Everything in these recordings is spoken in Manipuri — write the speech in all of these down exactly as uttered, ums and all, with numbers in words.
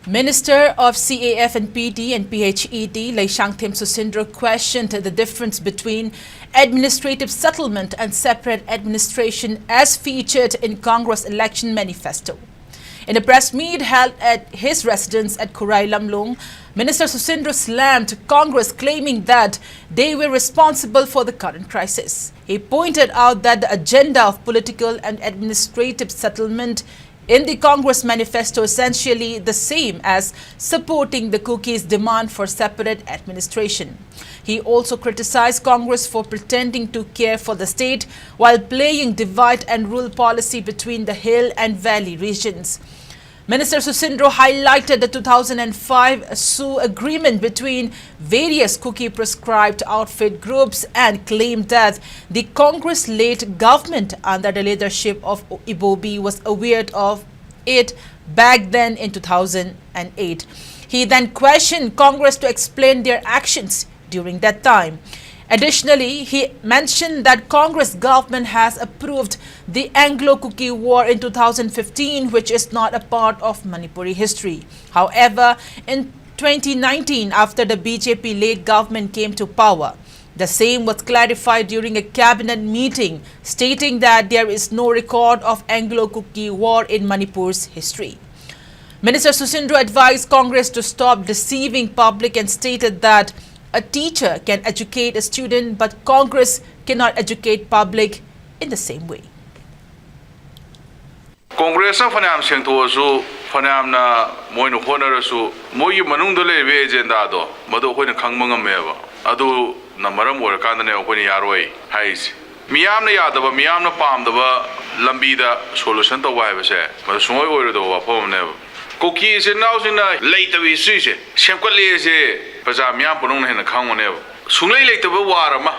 Minister of C A F and P D and P H E D, Leishangthem Susindro, questioned the difference between administrative settlement and separate administration as featured in Congress election manifesto. In a press meet held at his residence at Khurai Lamlong, Minister Susindro slammed Congress, claiming that they were responsible for the current crisis. He pointed out that the agenda of political and administrative settlement in the Congress manifesto essentially the same as supporting the Kukis' demand for separate administration. He also criticized Congress for pretending to care for the state while playing divide and rule policy between the hill and valley regions. Minister Susindro highlighted the two thousand five Soo agreement between various Kuki proscribed outfit groups and claimed that the Congress-led government under the leadership of Ibobi was aware of it back then in two thousand eight. He then questioned Congress to explain their actions during that time. Additionally, he mentioned that Congress government has approved the Anglo-Kuki War in two thousand fifteen, which is not a part of Manipuri history. However, in twenty nineteen, after the B J P-led government came to power, the same was clarified during a cabinet meeting, stating that there is no record of Anglo-Kuki War in Manipur's history. Minister Susindro advised Congress to stop deceiving public and stated that a teacher can educate a student, but Congress cannot educate public in the same way. ꯀꯣꯡꯒ꯭ꯔꯦꯁꯅ ꯐꯅꯌꯥꯝ ꯁꯦꯡꯗꯣꯛꯑꯁꯨ, ꯐꯅꯌꯥꯝꯅ ꯃꯣꯏꯅ ꯍꯣꯠꯅꯔꯁꯨ, ꯃꯣꯏꯒꯤ ꯃꯅꯨꯡꯗ ꯂꯩꯔꯤꯕ ꯑꯦꯖꯦꯟꯗꯥꯗꯣ ꯃꯗꯨ ꯑꯩꯈꯣꯏꯅ ꯈꯪꯕ ꯉꯝꯃꯦꯕ꯫ ꯑꯗꯨꯅ ꯃꯔꯝ ꯑꯣꯏꯔꯀꯥꯟꯗꯅꯦ ꯑꯩꯈꯣꯏꯅ ꯌꯥꯔꯣꯏ ꯍꯥꯏꯔꯤꯁꯦ꯫ ꯃꯤꯌꯥꯝꯅ ꯌꯥꯗꯕ, ꯃꯤꯌꯥꯝꯅ ꯄꯥꯝꯗꯕ ꯂꯝꯕꯤꯗ ꯁꯣꯂꯨꯁꯟ ꯇꯧꯕ ꯍꯥꯏꯕꯁꯦ ꯃꯗꯨ ꯁꯨꯡꯑꯣꯏ ꯑꯣꯏꯔꯣꯏꯗꯕ ꯋꯥꯐꯝ ꯑꯃꯅꯦꯕ꯫ ꯀꯨꯀꯤ ꯏꯆꯤꯟ ꯏꯅꯥꯎꯁꯤꯡꯅ ꯂꯩꯇꯕ ꯍꯤꯁꯇ꯭ꯔꯤꯁꯦ ꯁꯦꯝꯒꯠꯂꯦꯁꯦ ꯄ꯭ꯔꯖꯥ ꯃꯤꯌꯥꯝ ꯄꯨꯝꯅꯃꯛꯅ ꯍꯦꯟꯅ ꯈꯪꯕꯅꯦꯕ꯫ ꯁꯨꯡꯂꯩ ꯂꯩꯇꯕ ꯋꯥꯔ ꯑꯃ,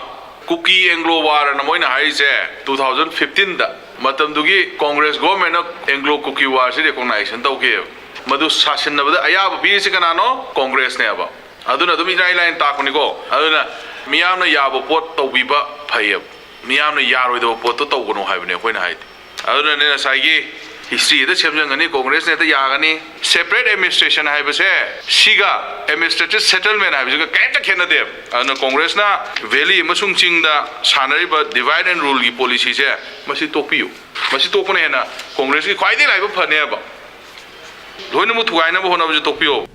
ꯀꯨꯀꯤ ꯑꯦꯡꯒ꯭ꯂꯣ ꯋꯥꯔ ꯑꯅ ꯃꯣꯏꯅ ꯍꯥꯏꯔꯤꯁꯦ, ꯇꯨ ꯊꯥꯎꯖꯟ ꯐꯤꯐꯇꯤꯟꯗ, ꯃꯇꯝꯗꯨꯒꯤ ꯀꯣꯡꯒ꯭ꯔꯦꯁ ꯒꯣꯔꯃꯦꯟꯅ ꯑꯦꯡꯒ꯭ꯂꯣ ꯀꯨꯀꯤ ꯋꯥꯔꯁꯤ ꯔꯦꯀꯣꯛꯅꯥꯏꯖꯦꯁꯟ ꯇꯧꯈꯤꯑꯕ꯫ ꯃꯗꯨ ꯁꯥꯁꯤꯟꯅꯕꯗ ꯑꯌꯥꯕ ꯄꯤꯔꯤꯁꯤ ꯀꯅꯥꯅꯣ? ꯀꯣꯡꯒ꯭ꯔꯦꯁꯅꯦꯕ꯫ ꯑꯗꯨꯅ ꯑꯗꯨꯝ ꯏꯔꯥꯏ ꯂꯥꯏꯅ ꯇꯥꯛꯄꯅꯤꯀꯣ꯫ ꯑꯗꯨꯅ ꯃꯤꯌꯥꯝꯅ ꯌꯥꯕ ꯄꯣꯠ ꯇꯧꯕꯤꯕ ꯐꯩꯌꯦꯕ꯫ ꯃꯤꯌꯥꯝꯅ ꯌꯥꯔꯣꯏꯗꯕ ꯄꯣꯠꯇꯣ ꯇꯧꯒꯅꯨ ꯍꯥꯏꯕꯅꯦ ꯑꯩꯈꯣꯏꯅ ꯍꯥꯏꯗꯤ꯫ ꯑꯗꯨꯅꯅꯦ ꯉꯁꯥꯏꯒꯤ ꯍꯤꯁꯇ꯭ꯔꯤ ꯍꯦꯛꯇ ꯁꯦꯝꯖꯟꯒꯅꯤ, ꯀꯣꯡꯒ꯭ꯔꯦꯁꯅ ꯍꯦꯛꯇ ꯌꯥꯒꯅꯤ꯫ ꯁꯦꯄꯔꯦꯠ ꯑꯦꯗꯃꯤꯅꯤꯁꯇ꯭ꯔꯦꯁꯟ ꯍꯥꯏꯕꯁꯦ ꯁꯤꯒ ꯑꯦꯗꯃꯤꯅꯤꯁꯇ꯭ꯔꯦꯇꯤꯚ ꯁꯦꯇꯜꯃꯦꯟ ꯍꯥꯏꯕꯁꯤꯒ ꯀꯔꯤꯝꯇ ꯈꯦꯠꯅꯗꯦꯕ꯫ ꯑꯗꯨꯅ ꯀꯣꯡꯒ꯭ꯔꯦꯁꯅ ꯚꯦꯂꯤ ꯑꯃꯁꯨꯡ ꯆꯤꯡꯗ ꯁꯥꯟꯅꯔꯤꯕ ꯗꯤꯚꯥꯏꯠ ꯑꯦꯟ ꯔꯨꯜꯒꯤ ꯄꯣꯂꯤꯁꯤꯁꯦ ꯃꯁꯤ ꯇꯣꯛꯄꯤꯌꯨ꯫ ꯃꯁꯤ ꯇꯣꯛꯄꯅ ꯍꯦꯟꯅ ꯀꯣꯡꯒ꯭ꯔꯦꯁꯀꯤ ꯈ꯭ꯋꯥꯏꯗꯒꯤ ꯂꯥꯏꯕꯛ ꯐꯅꯦꯕ꯫ ꯂꯣꯏꯅꯃꯛ ꯊꯨꯒꯥꯏꯅꯕ ꯍꯣꯠꯅꯕꯁꯦ ꯇꯣꯛꯄꯤꯌꯣ꯫